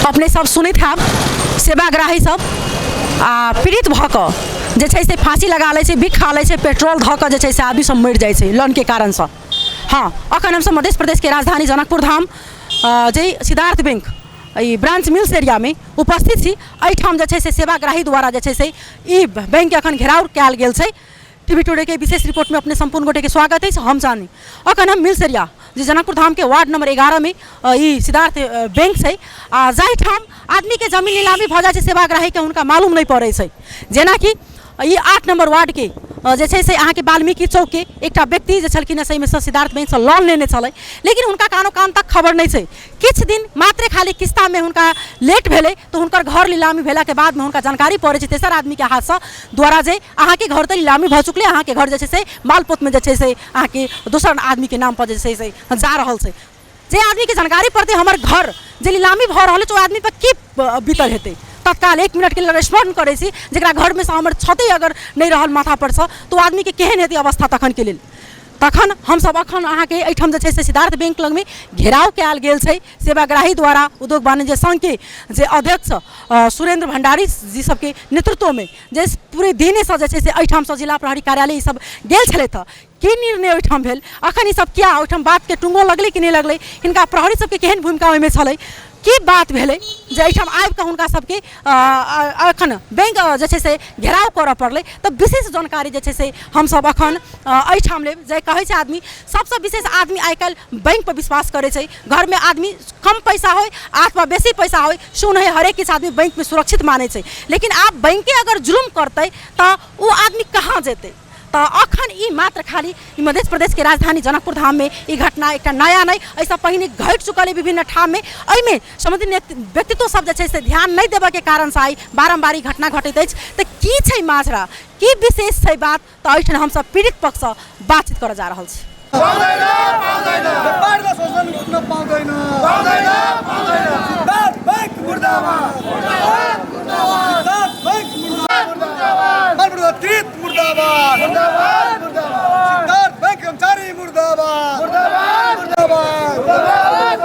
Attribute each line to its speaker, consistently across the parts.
Speaker 1: अपने सब सुनैत हैब, सेवाग्राही सब आ पीड़ित भऽ कऽ जे छै से फाँसी लगा लै छै, बिख खा लै छै, पेट्रोल धऽ कऽ जे छै से आदमी सब मरि जाइ छै लोनके कारणसँ। हँ, अखन हमसब मध्य प्रदेशके राजधानी जनकपुर धाम जे सिद्धार्थ बैंक ई ब्रांच मिल्स एरियामे उपस्थित छी। एहिठाम जे छै से सेवाग्राही द्वारा जे छै से ई बैंकके अखन घेराव कयल गेल छै। टीवी टुडे के विशेष रिपोर्ट में अपने संपूर्ण गोटे के स्वागत अछि। हम जानी अखन हम मिल्स एरिया जे जनकपुर धाम के वार्ड नंबर 11 में ई सिद्धार्थ बैंक छै आ जाहिठाम आदमी के जमीन नीलामी भऽ जाइ छै सेवाग्राही के हुनका मालूम नहि पड़ै छै। जेनाकि ई 8 नंबर वार्ड के जे छै से अहाँके वाल्मीकि चौक के एकटा व्यक्ति जे छलखिन हेँ से सिद्धार्थ बैंकसँ लोन लेने छलै, लेकिन हुनका कानो कान तक खबर नहि छै। किछु दिन मात्रे खाली किस्तामे हुनका लेट भेलै तऽ हुनकर घर नीलामी भेलाके बादमे हुनका जानकारी पड़ै छै तेसर आदमीके हाथसँ द्वारा जे अहाँके घर तऽ नीलामी भऽ चुकलै, अहाँके घर जे छै से मालपोतमे जे छै से अहाँके दोसर आदमीके नामपर जे छै से जा रहल छै। जे आदमीके जानकारी पड़तै हमर घर जे नीलामी भऽ रहल अछि ओहि आदमीपर की बीतल हेतै। तत्काल 1 मिनटके लेल स्मरण करै छी जकरा घरमे से हमर छते अगर नहि रहल माथापरसँ तऽ ओ आदमीके केहन हेतै अवस्था तखनके लेल। तखन हमसब अखन अहाँके एहिठाम जे छै से सिद्धार्थ बैंक लगमे घेराव कयल गेल छै सेवाग्राही द्वारा उद्योग वाणिज्य संघके जे अध्यक्ष सुरेन्द्र भण्डारी जी सबके नेतृत्वमे जे पूरे दिनेसँ जे छै से एहिठामसँ जिला प्रहरी कार्यालय ई सब गेल छलथि हँ। की निर्णय ओहिठाम भेल, अखन ई सब किया ओहिठाम बातके टुंगो लगलै कि नहि लगलै, हिनका प्रहरी सबके केहन भूमिका ओहिमे छलै, की बात भेलै जे एहिठाम आबिकऽ हुनका सबके अखन बैंक जे छै से घेराव करऽ पड़लै। तऽ विशेष जानकारी जे छै से हमसब अखन एहिठाम लेब। जे कहै छै आदमी सबसँ विशेष आदमी आइ काल्हि बैंकपर विश्वास करै छै। घरमे आदमी कम पैसा होइ अथवा बेसी पैसा होइ से नहि, हरेक किछु आदमी बैंकमे सुरक्षित मानै छै। लेकिन आब बैंके अगर जुलुम करतै तऽ ओ आदमी कहाँ जेतै। तऽ अखन ई मात्र खाली ई मध्य प्रदेशके राजधानी जनकपुर धाममे ई घटना एकटा नया नहि, एहिसँ पहिने घटि चुकल अइ विभिन्न ठाममे। एहिमे सम्बन्धित व्यक्तित्व सब जे छै से ध्यान नहि देबऽके कारणसँ आइ बारम्बार ई घटना घटैत अछि। तऽ की छै माजरा, की विशेष छै बात, तऽ एहिठाम हमसब पीड़ित पक्षसँ बातचीत करऽ जा रहल छी।
Speaker 2: मुर्दाबाद मुर्दाबाद मुर्दाबाद सिद्धार्थ बैंक कर्मचारी मुर्दाबाद मुर्दाबाद मुर्दाबाद मुर्दाबाद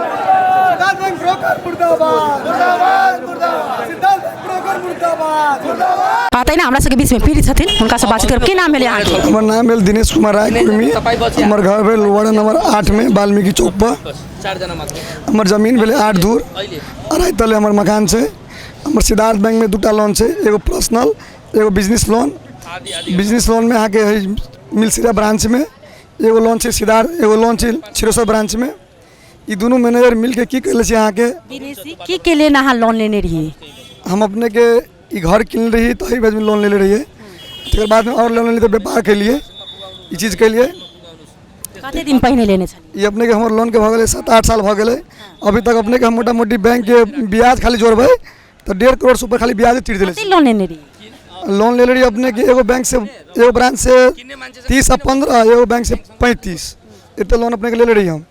Speaker 2: सिद्धार्थ बैंक ब्रोकर मुर्दाबाद मुर्दाबाद मुर्दाबाद सिद्धार्थ बैंक ब्रोकर मुर्दाबाद मुर्दाबाद।
Speaker 1: तहिना हमरा सबके बीचमे पीड़ित छथिन, हुनकासँ बातचीत करब। की नाम भेलै अहाँके?
Speaker 3: हमर नाम भेल दिनेश कुमार राय कुर्मी। हमर घर भेल वार्ड नंबर 8 में वाल्मीकि चौक पर। हमर जमीन भेलै 8 धूर, अढ़ाई तले हमर मकान छै। हमर सिद्धार्थ बैंकमे 2टा लोन छै, एगो पर्सनल एगो बिजनेस लोन। बिजनेस लोनमे अहाँके हइ मिलसिरा ब्रांचमे एगो लोन छै सिद्धार्थ, एगो लोन छै छिरेश्वर ब्रांचमे। ई दुनू मैनेजर मिलके की कयले छै अहाँके।
Speaker 1: दिनेश जी, की के लेल अहाँ लोन लेने रहियै?
Speaker 3: हम अपनेके ई घर किनले रहियै तऽ एहि बाजमे लोन लेले रहियै। तकर बादमे आओर लोन लेलियै तऽ व्यापार केलियै, ई चीज केलियै।
Speaker 1: कते दिन पहिने लेने छलियै?
Speaker 3: ई अपनेके हमर लोनके भऽ गेलै 7-8 साल भऽ गेलै। अभी तक अपनेके हम मोटा मोटी बैंकके ब्याज खाली जोड़बै तऽ 1.5 करोड़सँ ऊपर खाली ब्याजे तीर देले।
Speaker 1: कते लोन लेने रहियै?
Speaker 3: लोन लेले रहियै अपनेके एगो बैंक से, एगो ब्रांच से 30 आ 15, एगो बैंक से 35, एते लोन अपनेके लेले रहियै हम।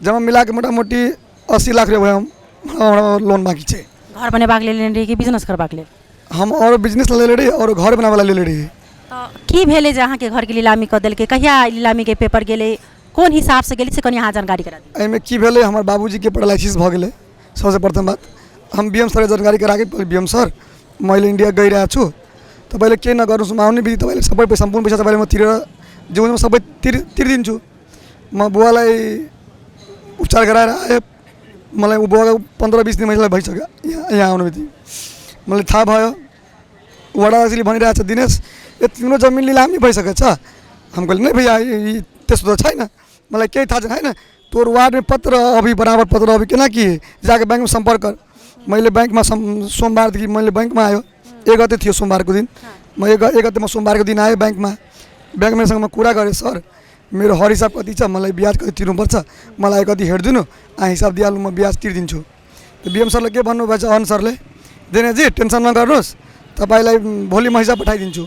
Speaker 3: जमा मिलाके मोटा मोटी 80 लाख रुपया हम हमरा लोन बाकी छै।
Speaker 1: घर बनेबाक लेल लेने रहियै कि बिजनेस करबाक लेल?
Speaker 3: हम आओर बिजनेस लेले रहियै आओर घर बनाबऽ ला लेले रहियै।
Speaker 1: तऽ की भेलै जे अहाँके घरके नीलामी कऽ देलकै? कहिया नीलामीके पेपर गेलै, कोन हिसाबसँ गेलै, से कनि अहाँ जानकारी करा दिअ।
Speaker 3: एहिमे की भेलै, हमर बाबूजीके पैरालाइसिस भऽ गेलै। सबसँ प्रथम बात हम बी एम सरके जानकारी कराके, बी एम सर मैले इन्डिया गइरहेको छु, तपाईँले केही नगर्नुहोस्, म आउने बित्तिकै तपाईँले सबै पैसा सम्पूर्ण पैसा तपाईँले म तिरेर जे हुन्छ म सबै तिरिदिन्छु। म बुवालाई उपचार गराएर आएँ। मलाई ऊ बुवाको 15-20 दिन मलाई भइसक्यो यहाँ आउनु बित्तिकै मलाई थाहा भयो। वडा अध्यक्षले भनिरहेको छ, दिनेश ए तिम्रो जमिन लिलामी भइसकेको छ। हम कहलियै नहीं भैया, ई त्यस्तो त छैन, मलाई केही थाहा छैन। होइन तोर वार्डमे पत्र अभी बराबर पत्र अभी केना की जाके ब्याङ्कमा सम्पर्क कर। मैले ब्याङ्कमा सोमबारदेखि मैले ब्याङ्कमा आयो, 1 गते थियो सोमबारको दिन। म 1 गते म सोमबारको दिन आएँ ब्याङ्कमा। ब्याङ्क म्यानेजरसँग म कुरा गरेँ, सर मेरो हर हिसाब कति छ, मलाई ब्याज कति तिर्नुपर्छ, मलाई कति हेरिदिनु, आ हिसाब दिइहाल्नु, म ब्याज तिर्दिन्छु। त्यो बिएम सरले के भन्नुभएछ, अन सरले, दिनेशजी टेन्सन नगर्नुहोस्, तपाईँलाई भोलि म हिसाब पठाइदिन्छु।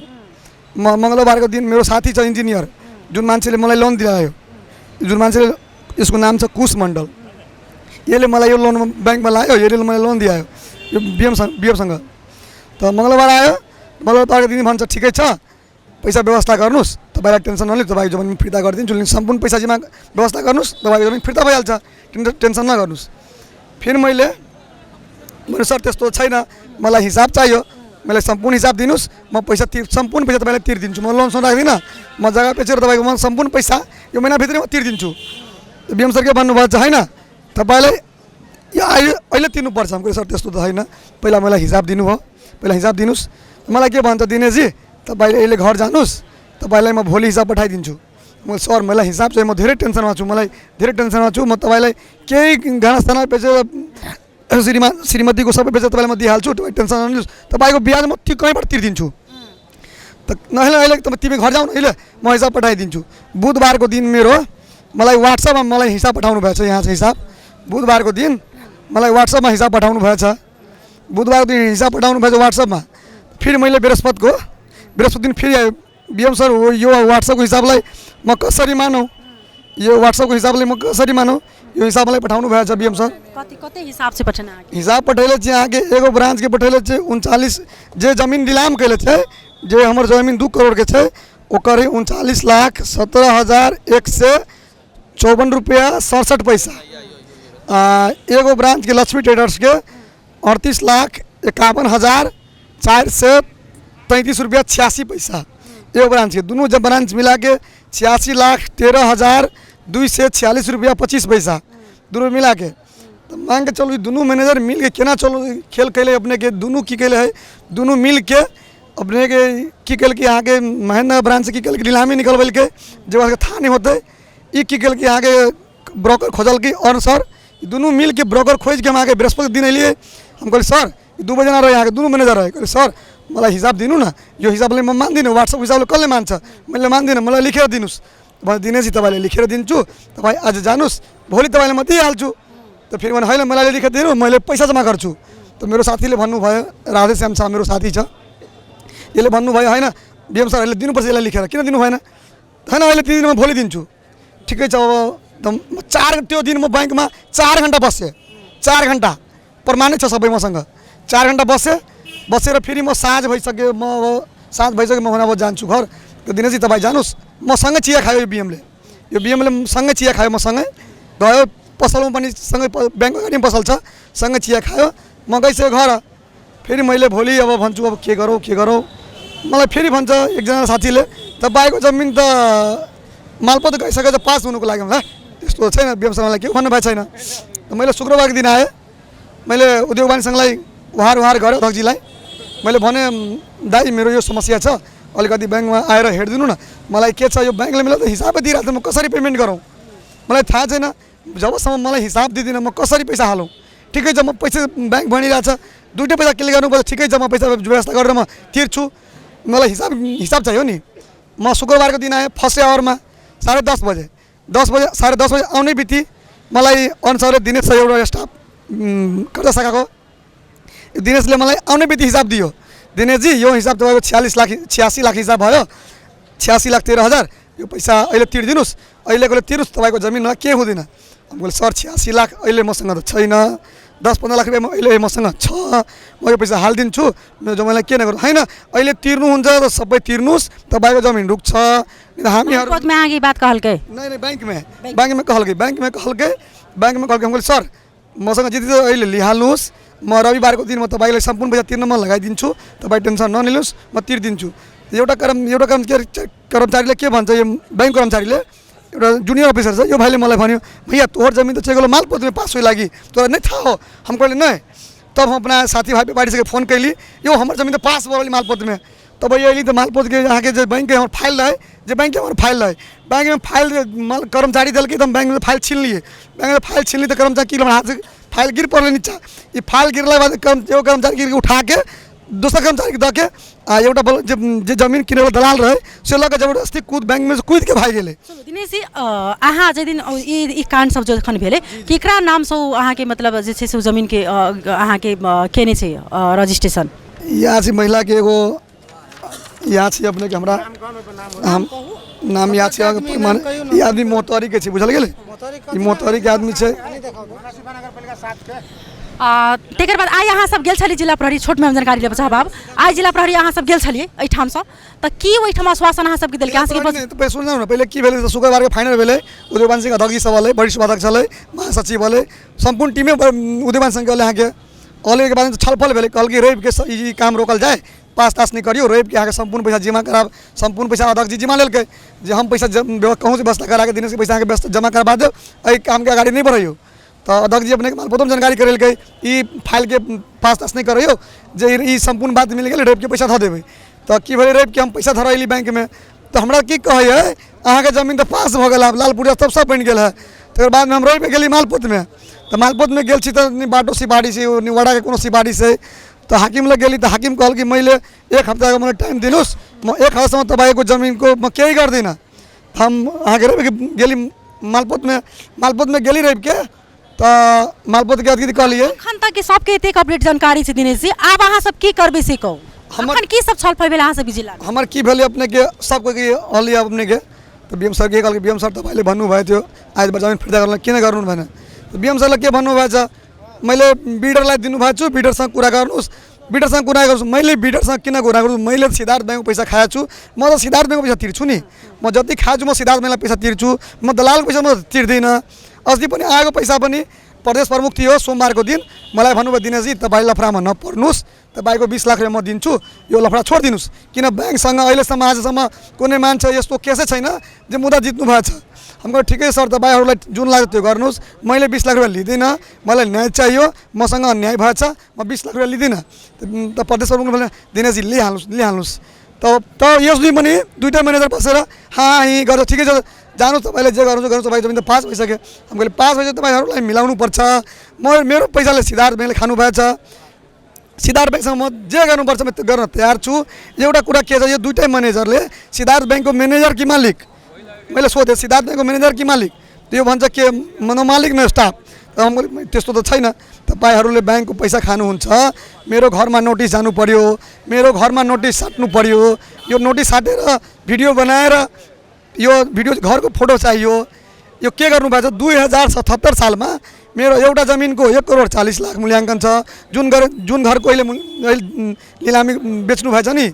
Speaker 3: म मङ्गलबारको दिन मेरो साथी छ इन्जिनियर, जुन मान्छेले मलाई लोन दिलायो, जुन मान्छेले, यसको नाम छ कुश मण्डल, यसले मलाई यो लोन ब्याङ्कमा लायो, यसले मलाई लोन दिलायो यो बिएमसँग। त मङ्गलबार आयो, मङ्गलबारको दिन भन्छ ठिकै छ, पैसा व्यवस्था गर्नुहोस्, तपाईँलाई टेन्सन नलिनु, तपाईँको जमिन फिर्ता गरिदिन्छु, सम्पूर्ण पैसा जिम्मा व्यवस्था गर्नुहोस्, तपाईँको जमिन फिर्ता भइहाल्छ, टेन्सन नगर्नुहोस्। फेरि मैले मैले सर त्यस्तो छैन, मलाई हिसाब चाहियो, मलाई सम्पूर्ण हिसाब दिनुहोस्, म पैसा तिर सम्पूर्ण पैसा तपाईँलाई तिर्दिन्छु, म लोन सोन राख्दिनँ, म जग्गा बेचेर तपाईँको म सम्पूर्ण पैसा यो महिनाभित्रै म तिर्दिन्छु। बिएम सर के भन्नुभयो चाहिँ होइन तपाईँलाई यो अहिले अहिले तिर्नुपर्छ। हम सर त्यस्तो त होइन, पहिला मलाई हिसाब दिनुभयो, पहिला हिसाब दिनुहोस्। मलाई के भन्छ दिनेशजी तपाईँले अहिले घर जानुहोस्, तपाईँलाई म भोलि हिसाब पठाइदिन्छु। म सर मलाई हिसाब चाहिँ म धेरै टेन्सनमा छु, मलाई धेरै टेन्सनमा छु, म तपाईँलाई केही गहनासहना बेचेर श्रीमान श्रीमतीको सबै बेचेर तपाईँलाई म दिइहाल्छु, तपाईँ टेन्सन नलिनुहोस्, तपाईँको ब्याज म त्यो कहीँबाट तिर्दिन्छु। त नभए अहिले त तिमी घर जाऊ न, अहिले म हिसाब पठाइदिन्छु। बुधबारको दिन मेरो मलाई वाट्सएपमा मलाई हिसाब पठाउनु भएछ, यहाँ चाहिँ हिसाब बुधबारको दिन मलाई वाट्सएपमा हिसाब पठाउनु भएछ, बुधबारको दिन हिसाब पठाउनु भएछ वाट्सएपमा। फेरि मैले बृहस्पतिको बृहस्पति दिन फेरि आयो बिएम सर हो यो वाट्सएपको हिसाबलाई म कसरी मानौँ, यो वाट्सएपको हिसाबले म कसरी मानौँ, यो हिसाब मलाई पठाउनु भएछ बिएम सर।
Speaker 1: कति कति हिसाब से पठेने अहाँके?
Speaker 3: हिसाब पठैले छी अहाँके एगो ब्रांचके पठैले छै 39, जे जमीन नीलाम कैले छै, जे हमर जमीन 2 करोड़के छै, ओकर 39,17,154 रुपैआ 67 पैसा। आ, एगो ब्रांचके लक्ष्मी ट्रेडर्सके 38,51,433 रुपैआ 86 पैसा एगो ब्रांचके, दुनू जब ब्रांच मिलाके 86,13,246 रुपैआ 25 पैसा दुनू मिलाके। तऽ मानिके चलू ई दुनू मैनेजर मिलके केना चलू खेल कैले अपनेके, दुनू की कैले है, दुनू मिलके अपनेके की केलकै अहाँके महेन्द्र ब्रांच की केलकै नीलामी निकलबेलकै, जे ओकरा थाह नहि होतै, ई की केलकै अहाँके ब्रोकर खोजलकै और सर दुनू मिलके ब्रोकर खोजिके हम अहाँके बृहस्पति दिन एलियै। हम कहलियै सर ई दू बजना रहै अहाँके दुनू मैनेजर रहै, कहलियै सर मलाई हिसाब दिनु न, यो हिसाबले म मान्दिनँ, वाट्सएप हिसाबले कसले मान्छ, मैले मान्दिनँ, मलाई लेखेर दिनुहोस्। भने दिनेशजी तपाईँलाई लेखेर दिन्छु, तपाईँ आज जानुहोस्, भोलि तपाईँलाई म दिइहाल्छु। त फेरि भने होइन मलाई लेखेर दिनु, मैले पैसा जम्मा गर्छु। त मेरो साथीले भन्नुभयो, राधेश्याम छ मेरो साथी छ, यसले भन्नुभयो होइन बिएम सर अहिले दिनुपर्छ यसलाई लेखेर, किन दिनु भएन, होइन अहिले दिँदिनँ म भोलि दिन्छु। ठिकै छ अब त म चार त्यो दिन म ब्याङ्कमा 4 घन्टा बसेँ, 4 घन्टा प्रमाणै छ सबै मसँग, 4 घन्टा बसेँ, बसेर फेरि म साँझ भइसक्यो, म अब साँझ भइसक्यो, म अब जान्छु घर। त्यो दिनेशजी तपाईँ जानुहोस्, मसँगै चिया खायो यो बिएमले, यो बिएमले सँगै चिया खायो, मसँगै गयो पसलमा पनि सँगै ब्याङ्कको अगाडि पनि पसल छ, सँगै चिया खायो, म गइसक्यो घर। फेरि मैले भोलि अब भन्छु अब के गरौँ के गरौँ, मलाई फेरि भन्छ एकजना साथीले तपाईँको जमिन त मालपोत गइसकेको छ पास हुनुको लागि, होला त्यस्तो छैन, बिएम सर मलाई के भन्नुभएको छैन। त मैले शुक्रबारको दिन आएँ, मैले उद्योग वाणिज्य सङ्घलाई उहार उहार गरेँ अध्यक्षजीलाई, मैले भने दाइ मेरो यो समस्या छ, अलिकति ब्याङ्कमा आएर हेरिदिनु न, मलाई के छ यो ब्याङ्कले मलाई त हिसाबै दिइरहेको छ, म कसरी पेमेन्ट गरौँ मलाई थाहा छैन, जबसम्म मलाई हिसाब दिँदिनँ म कसरी पैसा हालौँ। ठिकै छ म पैसा ब्याङ्क भनिरहेछ, दुइटै पैसा क्लियर गर्नुपर्छ, ठिकै छ म पैसा व्यवस्था गरेर म तिर्छु, मलाई हिसाब हिसाब चाहियो नि। म शुक्रबारको दिन आएँ फर्स्ट आवरमा 10:30 बजे, 10 बजे 10:30 बजे आउने बित्तिकै मलाई अनुसारले दिनेश छ एउटा स्टाफ कर्जा शाखाको, दिनेशले मलाई आउने बित्तिकै हिसाब दियो, दिनेशजी यो हिसाब तपाईँको 46 लाख 86 लाख हिसाब भयो, 86,13,000 यो पैसा अहिले तिर्दिनुहोस्, अहिलेकोले तिर्नुहोस्, तपाईँको जमिनमा के हुँदैन। मैले सर 86 लाख अहिले मसँग त छैन, 10-15 लाख रुपियाँ अहिले मसँग छ, म यो पैसा हालिदिन्छु, मेरो जमिनलाई के नगर्नु, होइन अहिले तिर्नुहुन्छ त सबै तिर्नुहोस्, तपाईँको जमिन रुक्छ। हामीहरू
Speaker 1: मालपोतमे अहाँके ई बात कहलकै?
Speaker 3: नहीं नहीं बैंकमे, बैंकमे कहलकै, बैंकमे कहलकै, बैंकमे कहलकै। हम कहलियै सर मसँग जति छ अहिले लिइहाल्नुहोस्, म रविबारको दिन म तपाईँलाई सम्पूर्ण पैसा तिर्न म लगाइदिन्छु, तपाईँ टेन्सन नलिनुहोस्, म तिर्दिन्छु। एउटा एउटा कर्मचारीले के भन्छ, यो ब्याङ्क कर्मचारीले एउटा जुनियर अफिसर छ, यो भाइले मलाई भन्यो भैया तोहर जमिन त चेगलो मालपोतमे पास होई लागि, तोरा नहीं थाहा हो। हम कहलियै नहीं, तब हम अपना साथी भाई व्यापारी सबके फोन कैली, यो हमर जमीन त पास भऽ गेलै मालपोतमे। तब अयली तऽ मालपोतके अहाँके जे बैंकके हमर फाइल रहै, जे बैंकके हमर फाइल रहै, बैंकमे फाइल माल कर्मचारी देलकै तऽ हम बैंकमे फाइल छीन लियै, बैंकमे फाइल छीनली तऽ कर्मचारी की हमर हाथसँ फाइल गिर पड़लै नीचा। ई फाइल गिरलाके बाद एगो कर्मचारी गिरके उठाके दोसर कर्मचारीके दऽ के आ एउटा जे जे जमीन किनैवला दलाल रहै से लऽ कऽ जबरदस्ती कूद बैंकमे से कुदिके भागि गेलै।
Speaker 1: दिनेश जी, अहाँ जाहि दिन ई काण्ड सब जखन भेलै, केकरा नामसँ ओ अहाँके मतलब जे छै से ओ जमीनके अहाँके केने छै रजिस्ट्रेशन?
Speaker 3: यहाँ छै महिलाके एगो, यहाँ छै अपनेके हमरा हम नाम याद छै अहाँके, माने ई आदमी मोहतरीके छै, बुझल गेलै, ई मोहतरीके आदमी छै।
Speaker 1: तकर बाद आइ अहाँ सब गेल छलियै जिला प्रहरी, छोटमे हम जानकारी लेबऽ चाहब आब। आइ जिला प्रहरी अहाँ सब गेल छलियै एहिठामसँ, तऽ की ओहिठाम आश्वासन अहाँ सबके देलकै? अहाँ सबके
Speaker 3: नहि, तऽ पहिले सुन ने, पहिले की भेलै तऽ शुक्रबारके फाइनल भेलै, उदयवान सिंह अध्यक्ष जी सब अलै, वरिष्ठ उपाध्यक्ष अलै, महासचिव अलै, सम्पूर्ण टीमे उदयवान सिंहके अलै अहाँके। हॉल के बाद छलफल भेलै, कहलकै रविके ई काम रोकल जाय, पास तास नहि करियौ, रविके अहाँके सम्पूर्ण पैसा जमा कराब। सम्पूर्ण पैसा अध्यक्ष जी जिमा लेलकै जे हम पैसा कहूँसँ व्यवस्था कराके दिनेशके पैसा अहाँके व्यवस्था जमा करबा देब, एहि कामके अगाडि नहि बढ़ैयौ। तऽ अध्यक्ष जी अपनेके मालपोतोमे जानकारी करेलकै, ई फाइलके पास तास नहि करैयौ, जे ई सम्पूर्ण बात मिल गेलै, रविके पैसा धऽ देबै। तऽ की भेलै, रविके हम पैसा धरैली बैंकमे, तऽ हमरा की कहैए अहाँके जमीन तऽ पास भऽ गेल, आब लाल पुर्जा सब सब बनि गेल है। तकर बादमे हम रविके गेली मालपोतमे, तऽ मालपोतमे गेल छी तऽ बाटो सिफारिस है, निवाड़ाके कोनो सिफारिस है। तऽ हाकिम लग गेली तऽ हाकिम कहल कि मैले एक हप्ताको मलाई टाइम दिनुहोस्, म एक हप्तासम्म तपाईँको जमिनको म केही गर्दिनँ। हम अहाँके रविके गेली मालपोतमे, मालपोतमे गेली रविके, तऽ मालपोतके अथी कहलियै।
Speaker 1: अखन तक के सबके एतेक अपडेट जानकारी छै दिनेश जी, आब अहाँ सब की करबै से कहू। अखन की सब छलफल भेल अहाँ सब जिला?
Speaker 3: हमर की भेलै अपनेके सब कोइके कहलियै अपनेके, तऽ बी एम सर के कहलकै, बी एम सर तपाईँले भन्नुभयो थियो आइतबार जमिन फिर्ता गर्नु, किन गर्नु भएन? बी एम सरलाई के भन्नुभएछ, मैले बिडरलाई दिनुभएको छु, बिडरसँग कुरा गर्नुहोस्, बिडरसँग कुरा गर्नुहोस्। मैले बिडरसँग किन कुरा गर्छु? मैले सिद्धार्थ ब्याङ्कको पैसा खाएको छु, म त सिद्धार्थ ब्याङ्कको पैसा तिर्छु नि, म जति खाएको छु म सिद्धार्थ ब्याङ्कलाई पैसा तिर्छु, म दलालको पैसा म तिर्दिनँ। अस्ति पनि आएको पैसा पनि प्रदेश प्रमुख थियो सोमबारको दिन, मलाई भन्नुभयो दिनेशजी तपाईँ लफडामा नपर्नुहोस्, तपाईँको 20 लाख रुपियाँ म दिन्छु, यो लफडा छोडिदिनुहोस्। किन ब्याङ्कसँग अहिलेसम्म आजसम्म कुनै मान्छे यस्तो केसै छैन जे मुद्दा जित्नु भएको छ। हम कहे ठिकै सर, तपाईँहरूलाई जुन लाग्छ त्यो गर्नुहोस्, मैले 20 लाख रुपियाँ लिँदिनँ, मलाई न्याय चाहियो, मसँग अन्याय भएछ, म 20 लाख रुपियाँ लिँदिनँ। त प्रदेश प्रमुखले भन्यो दिनेशजी लिइहाल्नुहोस्, लिइहाल्नुहोस्। त यस दिन पनि दुईवटा म्यानेजर बसेर हाँ he गरेर ठिकै छ जानुहोस्, तपाईँले जे गर्नुहुन्छ गर्नुहोस्, तपाईँ जमिन त पास भइसक्यो। हम कहिले पास भइसक्यो, तपाईँहरूलाई मिलाउनु पर्छ, म मेरो पैसाले सिद्धार्थ ब्याङ्कले खानु भएछ, सिद्धार्थ ब्याङ्कसँग म जे गर्नुपर्छ म त्यो गर्न तयार छु। एउटा कुरा के छ, यो दुइटै म्यानेजरले सिद्धार्थ ब्याङ्कको म्यानेजर कि मालिक, मैले सोधेँ सिद्धार्थ ब्याङ्कको म्यानेजर कि मालिक, त्यो भन्छ के म न मालिक न स्टाफ। तर म त्यस्तो त छैन, तपाईँहरूले ब्याङ्कको पैसा खानुहुन्छ, मेरो घरमा नोटिस जानु पर्यो, मेरो घरमा नोटिस साट्नु पर्यो, यो नोटिस साटेर भिडियो बनाएर यो भिडियो घरको फोटो चाहियो, यो के गर्नुभएको छ? 2077 सालमा मेरो एउटा जमिनको 1 करोड 40 लाख मूल्याङ्कन छ, जुन घरको अहिले लिलामी बेच्नु भएछ नि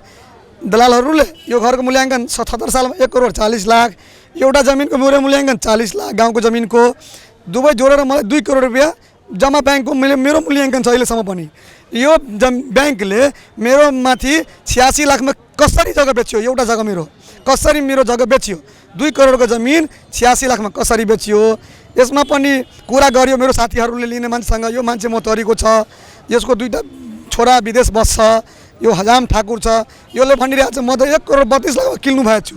Speaker 3: दलालहरूले, यो घरको मूल्याङ्कन 77 सालमा 1 करोड 40 लाख, एउटा जमिनको मेरो मूल्याङ्कन 40 लाख, गाउँको जमिनको दुवै जोडेर मलाई 2 करोड रुपियाँ जम्मा ब्याङ्कको मेरो मूल्याङ्कन छ अहिलेसम्म पनि। यो ब्याङ्कले मेरो माथि 86 लाखमा कसरी जग्गा बेच्यो, एउटा जग्गा मेरो कसरी मेरो जग्गा बेचियो, 2 करोडको जमिन 86 लाखमा कसरी बेचियो? यसमा पनि कुरा गरियो मेरो साथीहरूले लिने मान्छेसँग, यो मान्छे म तरीको छ, यसको दुईवटा छोरा विदेश बस्छ, यो हजाम ठाकुर छ, यसले भनिरहेको छ म त 1 करोड 32 लाखमा किन्नु भएको छु,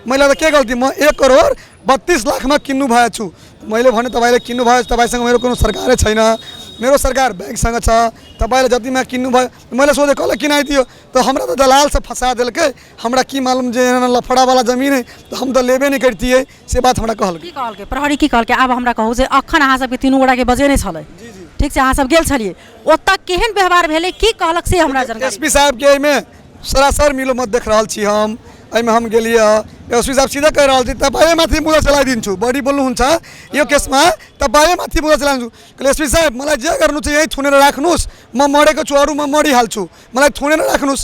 Speaker 3: मैले त के गल्ती, म 1 करोड 32 लाखमा किन्नु भएको छु। मैले भने तपाईँले किन्नु भयो, तपाईँसँग मेरो कुनै सरकारै छैन, मेरो सरकार ब्याङ्कसँग छ, तपाईँले जतिमा किन्नुभयो। मैले सोधेँ कसले किनाइदियो, त हमरा त दलाल सब फसा देलकै, हमरा की मालूम जे एना लफड़ावाला जमीन है, त हम त लेबे नहि करतियै, से बात हमरा कहलकै।
Speaker 1: की कहलकै प्रहरी, की कहलकै? आब हमरा कहू जे अखन अहाँ सबके तीनू गोटाके बजेने छलै, ठीक छै, अहाँ सब गेल छलियै, ओतऽ केहन व्यवहार भेलै, की कहलक से हमरा जानकारी।
Speaker 3: एसपी साहबके एहिमे सरासर मिलो मत देख रहल छी हम, एहिमे हम गेलियै, एसपी साहब सिधै कहि रहल छी तपाईँले माथि मुद्दा चलाइदिन्छु, बढी बोल्नुहुन्छ यो केसमा तपाईँले माथि मुद्दा चलाइदिन्छु। कहले एसपी साहब मलाई जे गर्नु छ यहीँ थुनेर राख्नुहोस्, म मरेको छु, अरू म मरिहाल्छु, मलाई थुनेर राख्नुहोस्।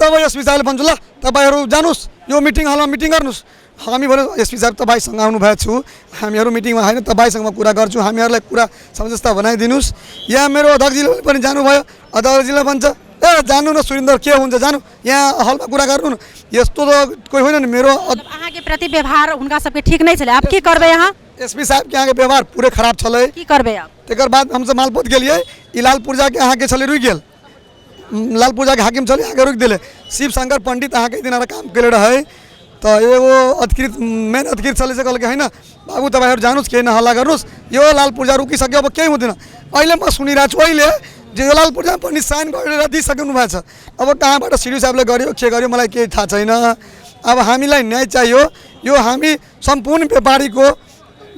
Speaker 3: तब एसपी साहबले भन्छु ल तपाईँहरू जानुहोस् यो मिटिङ हलमा मिटिङ गर्नुहोस्। हामी भन्यो एसपी साहब तपाईँसँग आउनुभएको छु, हामीहरू मिटिङमा होइन तपाईँसँग म कुरा गर्छु, हामीहरूलाई कुरा समझस्ता बनाइदिनुहोस्। यहाँ मेरो अध्यक्षजीले पनि जानुभयो, अध्यक्षजीले भन्छ ए जानु न सुरेन्द्र के हुन्छ जानु, यहाँ हलमा कुरा गर्नु न, यस्तो त कोही होइन नि। मेरो
Speaker 1: अहाँके प्रति व्यवहार हुनका सबके ठीक नहि छलै, आब की करबै अहाँ?
Speaker 3: एसपी साहबके अहाँके व्यवहार पूरे खराब छलै,
Speaker 1: की करबै आब?
Speaker 3: तकर बाद हमसब मालपोत गेलियै, ई लाल पुर्जाके अहाँके छलै रुकि गेल, लाल पुर्जाके हाकिम छलै अहाँके रुकि देलै। शिव शङ्कर पण्डित अहाँके एक दिन काम केले रहै, तऽ एगो अधिकृत मेन अधिकृत छलै से कहलकै होइन बाबु तपाईँहरू जानुहोस् केही नहल्ला गर्नुहोस्, यो लाल पुर्जा रुकिसक्यो अब केही हुँदैन। अहिले म सुनिरहेको छु अहिले जे यो लाल पुर्जा पनि साइन गरेर दिइसक्नु भएको छ, अब कहाँबाट सिडिओ साहबले गर्यो के गर्यो मलाई केही थाहा छैन। अब हामीलाई न्याय चाहियो, यो हामी सम्पूर्ण व्यापारीको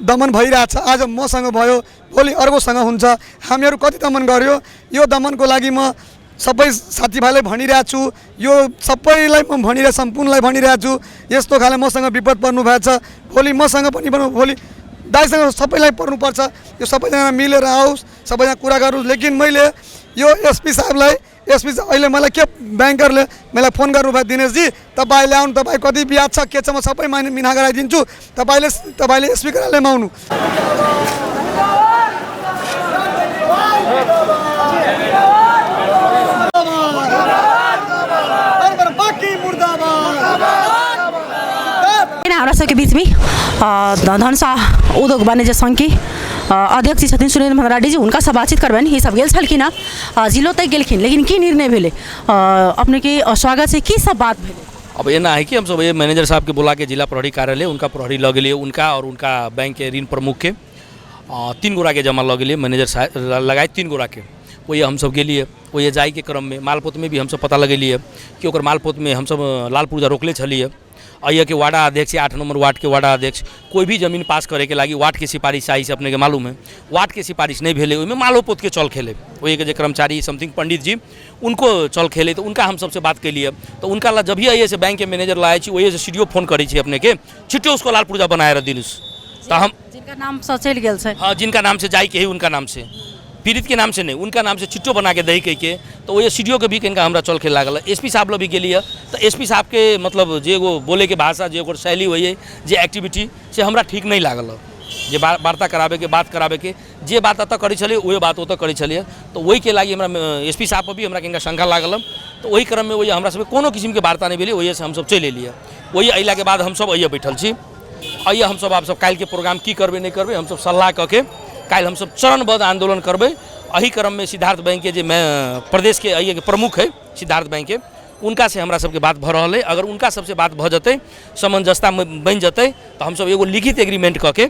Speaker 3: दमन भइरहेछ, आज मसँग भयो भोलि अर्कोसँग हुन्छ, हामीहरू कति दमन गर्यो। यो दमनको लागि म सबै साथीभाइलाई भनिरहेको छु, यो सबैलाई म भनिरहेको, सम्पूर्णलाई भनिरहेको छु, यस्तो खाले मसँग विपद पर्नु भएको छ, भोलि मसँग पनि पर्नु, भोलि दाइसँग सबैलाई पर्नुपर्छ, यो सबैजना मिलेर आओस्, सबैजना कुरा गरौँ। लेकिन मैले यो एसपी साहबलाई, एसपी साहब अहिले मलाई के ब्याङ्करले मलाई फोन गर्नुभयो, दिनेशजी तपाईँले आउनु, तपाईँ कति ब्याज छ के छ म सबै मिना गराइदिन्छु, तपाईँले एसपी कार्यालयमा आउनु।
Speaker 1: एना हमरा सबके बीचमे धनुषा उद्योग वाणिज्य सङ्घके अध्यक्ष जी छथिन सुरेन्द्र भण्डारी जी, हुनकासँ बातचीत करबनि। ई सब गेल छलखिन हँ, जिलो तक गेलखिन, लेकिन की निर्णय भेलै? अपनेके स्वागत छै। की सब बात भेलै?
Speaker 4: अब एना है कि हमसब ये मैनेजर साहबके बुला के जिला प्रहरी कार्यालय उनका प्रहरी लऽ गेलियै, उनका और उनका बैंकके ऋण प्रमुखके 3 गोराके जमा लऽ गेलियै, मैनेजर साहब लगाए 3 गोराके। ओहि हमसब गेलियै, ओहि जाइके क्रममे मालपोतमे भी हमसब पता लगेलियै कि ओकर मालपोतमे हमसब लाल पुर्जा रोकले छलियै। एहिके वार्डा अध्यक्ष 8 नंबर वार्डके वार्डा अध्यक्ष कोई भी जमीन पास करैके लागि वार्डके सिफारिश चाही, से अपनेके मालूम है। वार्डके सिफारिश नहि भेलै, ओहिमे मालोपोतके चल खेलै, ओहिके जे कर्मचारी समथिंग पंडित जी उनको चल खेलै, तऽ उनका हम सबसे बात केलियै। तऽ उनका ला जब भी आइए से बैंकके मैनेजर लाए छी, ओहिसँ सी डी ओ फोन करै छी अपनेके, छिट्टे उसको लाल पुर्जा बनाए दिनुस। तऽ हम
Speaker 1: जिनका नामसँ चलि गेल छै,
Speaker 4: हाँ, जिनका नाम से जाइके है उनका नाम से, पीड़ित के नाम से नहीं, उनका नाम से चिट्ठो बना के दही के। तो वही सी डी ओ के भी कनिका हमरा चल खेल लागल। एस पी साहब लग भी गेलियै तऽ एस पी साहबके मतलब जे एगो बोलैके भाषा, जे ओकर शैली होइए, जे एक्टिविटी, से हमरा ठीक नहि लागल। जे वार्ता कराबैके, बात कराबैके, जे बात एतऽ करै छलियै उहे बात ओतऽ करै छलियै। तऽ ओहिके लागि हमरा एस पी साहब पर भी हमरा कनिका शंका लागल। तऽ ओहि क्रममे ओहि हमरा सबके कोनो किसिमके वार्ता नहि भेलै, ओहिसँ हमसब चलि एलियै। ओहि अयलाके बाद हमसब अइए बैठल छी, अइए हमसब आब सब काल्हिके प्रोग्राम की करबै नहि करबै हमसब सलाह कऽ के काल्हि हमसब चरणबद्ध आन्दोलन करबै। एहि क्रममे सिद्धार्थ बैंकके जे प्रदेशके अइएके प्रमुख है सिद्धार्थ बैंकके, उनका से हमरा सबके बात भऽ रहल है। अगर उनका सबसे बात भऽ जेतै, सामंजस्यता बनि जेतै, तऽ हमसब एगो लिखित एग्रीमेंट कऽ के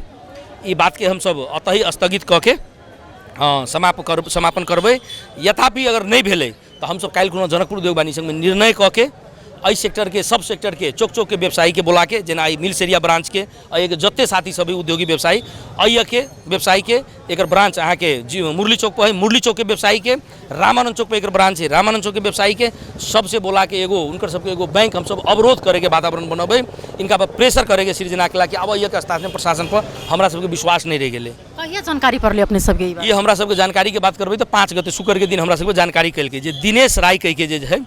Speaker 4: ई बातके हमसब ओतहि स्थगित कऽ के समापन करबै। यथापि अगर नहि भेलै तऽ हमसब काल्हि कोनो जनकपुर उद्योग वाणिज्य संघमे निर्णय कऽ के एहि सेक्टरके सब सेक्टरके चौक चौकके व्यवसायीके बोलाके, जेना एहि मिल्स एरिया ब्रांचके एहिके जते साथी सब उद्योगी व्यवसायी, एहिके व्यवसायीके एकर ब्रांच अहाँके जी मुरली चौक पर है, मुरली चौकके व्यवसायीके, रामानंद चौक पर एकर ब्रांच है, रामानंद चौकके व्यवसायीके सबसे बोलाके एगो उनकर सबके एगो बैंक हमसब अवरोध करैके वातावरण बनबै, इनका पर प्रेशर करैके सृजना केला कि आब एहिके स्थानीय प्रशासन पर हमरा सबके विश्वास नहि रहि गेलै।
Speaker 1: कहिया जानकारी पड़लै अपने सबके ई बात?
Speaker 4: ई हमरा सबके जानकारीके बात करबै तऽ 5 गते शुक्र के दिन हमरा सबके जानकारी केलकै जे दिनेश राय कहिके जे है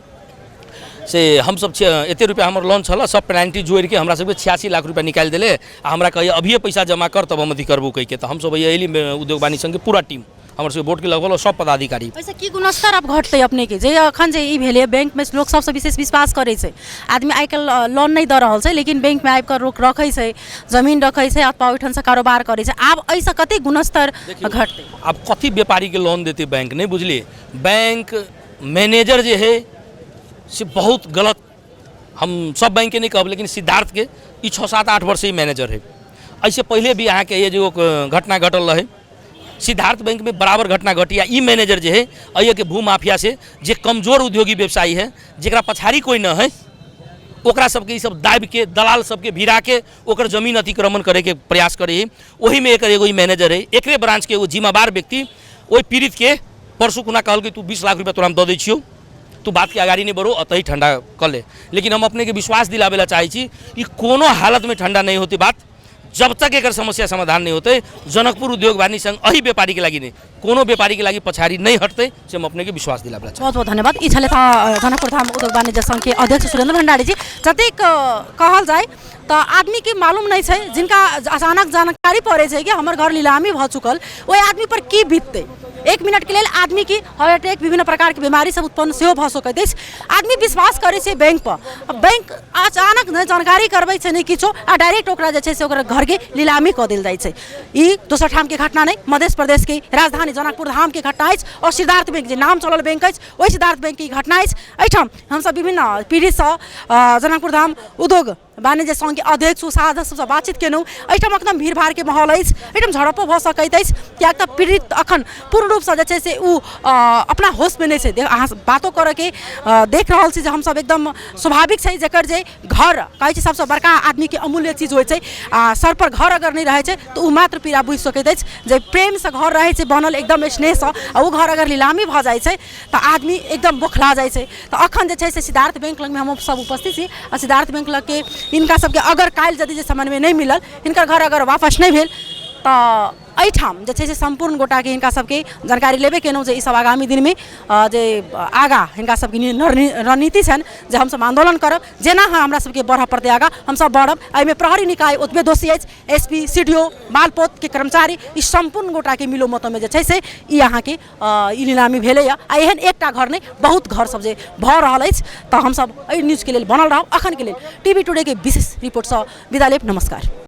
Speaker 4: से हमसब एते रुपैआ हमर लोन छल, सब पेनाल्टी जोड़िके हमरा सबके 86 लाख रुपैआ निकालि देलै आ हमरा कहैए अभिये पैसा जमा कर तब हम अथी करबो कहिके। तऽ हमसब अयली उद्योग वाणिज्य संघके पूरा टीम, हमर सबके बोर्डके लगभग सब पदाधिकारी।
Speaker 1: एहिसँ की गुणस्तर आब घटतै अपनेके? जे अखन जे ई भेलै बैंकमे लोक सबसँ विशेष विश्वास करै छै, आदमी आइ काल्हि लोन नहि दऽ रहल छै, लेकिन बैंकमे आबिकऽ लोक रखै छै, जमीन रखै छै अथवा ओहिठामसँ कारोबार करै छै। आब एहिसँ कतेक गुणस्तर घटतै?
Speaker 4: आब कथी व्यापारीके लोन देतै बैंक? नहि बुझलियै, बैंक मैनेजर जे है से बहुत गलत, हम सब बैंकके नहि कहब लेकिन सिद्धार्थके ई 6 7 8 वर्ष ई मैनेजर है। एहिसँ पहिले भी अहाँके ये जो घटना घटल रहै सिद्धार्थ बैंकमे, बराबर घटना घटी। आ ई मैनेजर जे है एहिके भू माफिया से जे कमजोर उद्योगी व्यवसायी है, जकरा पछाड़ी कोइ न है, ओकरा सबके ई सब दाबिके दलाल सबके भिड़ाके ओकर जमीन अतिक्रमण करैके प्रयास करै है। ओहिमे एकर एगो ई मैनेजर है, एकरे ब्रांचके एगो जिम्मेवार व्यक्ति ओहि पीड़ितके परसू खुना कहलकै तू 20 लाख रुपया तोरा हम दऽ दै छियौ, तू बातके अगाड़ी नहि बढ़ो, अतही ठंडा कऽ ले। लेकिन हम अपनेके विश्वास दिलाबै लए चाहै छी ई कोनो हालतमे ठंडा नहि होतै बात, जब तक एकर समस्या समाधान नहि होतै। जनकपुर उद्योग वाणिज्य संघ एहि व्यापारीके लागि नहि, कोनो व्यापारीके लागि पछाड़ी नहि हटतै, से हम अपनेके विश्वास दिलाबै लए चाहै छी।
Speaker 1: बहुत बहुत धन्यवाद। ई छलथि जनकपुर धाम उद्योग वाणिज्य संघके अध्यक्ष सुरेन्द्र भण्डारी जी। जतेक कहल जाय तऽ आदमीके मालूम नहि छै, जिनका अचानक जानकारी पड़ै छै कि हमर घर नीलामी भऽ चुकल, ओहि आदमीपर की बीततै। 1 मिनटके लेल आदमीके हार्ट अटैक, विभिन्न प्रकारके बीमारी सब उत्पन्न सेहो भऽ सकैत अछि। आदमी विश्वास करै छै बैंकपर, बैंक अचानक नहि जानकारी करबै छै नहि किछो, आ डायरेक्ट ओकरा जे छै से ओकरा घरके नीलामी कऽ देल जाइ छै। ई दोसर ठामके घटना नहि, मध्य प्रदेशके राजधानी जनकपुर धामके घटना अछि आओर सिद्धार्थ बैंक जे नाम चलल बैंक अछि ओहि सिद्धार्थ बैंकके ई घटना अछि। एहिठाम हमसब विभिन्न पीड़ितसँ जनकपुर धाम उद्योग वाणिज्य सङ्घके अध्यक्ष सदस्य सबसँ बातचीत केलहुँ। एहिठाम एकदम भीड़भाड़के माहौल अछि, एहिठाम झड़पो भऽ सकैत अछि, किएक तऽ पीड़ित अखन पूर्ण रूपसँ जे छै से ओ अपना होशमे नहि छै। अहाँ बातो करऽके देख रहल छी जे हमसब एकदम स्वाभाविक छै, जकर जे घर कहै छै सबसँ बड़का आदमीके अमूल्य चीज होइ छै, आ सरपर घर अगर नहि रहै छै तऽ ओ मात्र पीड़ा बुझि सकैत अछि। जे प्रेमसँ घर रहै छै बनल एकदम स्नेहसँ, आ ओ घर अगर नीलामी भऽ जाइ छै तऽ आदमी एकदम बौखला जाइ छै। तऽ अखन जे छै से सिद्धार्थ बैंक लगमे हम सब उपस्थित छी आ सिद्धार्थ बैंक लगके हिनका सबके अगर काल्हि यदि जे समन्वय नहि मिलल, हिनकर घर अगर वापस नहि भेल तऽ एहिठाम जे छै से सम्पूर्ण गोटाके हिनका सबके जानकारी लेबे केलहुँ जे ईसब आगामी दिनमे जे आगाँ हिनका सबके रणनीति छनि जे हमसब आन्दोलन करब, जेना हमरा सबके बढ़ऽ पड़तै आगाँ हमसब बढ़ब। एहिमे प्रहरी निकाय ओतबे दोषी अछि, S P, C D O, मालपोतके कर्मचारी, ई सम्पूर्ण गोटाके मिलो मतमे जे छै से ई अहाँके ई नीलामी भेलैए। आ एहन एकटा घर नहि, बहुत घर सब जे भऽ रहल अछि। तऽ हमसब एहि न्यूजके लेल बनल रहब। अखनके लेल टी वी टुडेके विशेष रिपोर्टसँ विदा लेब। नमस्कार।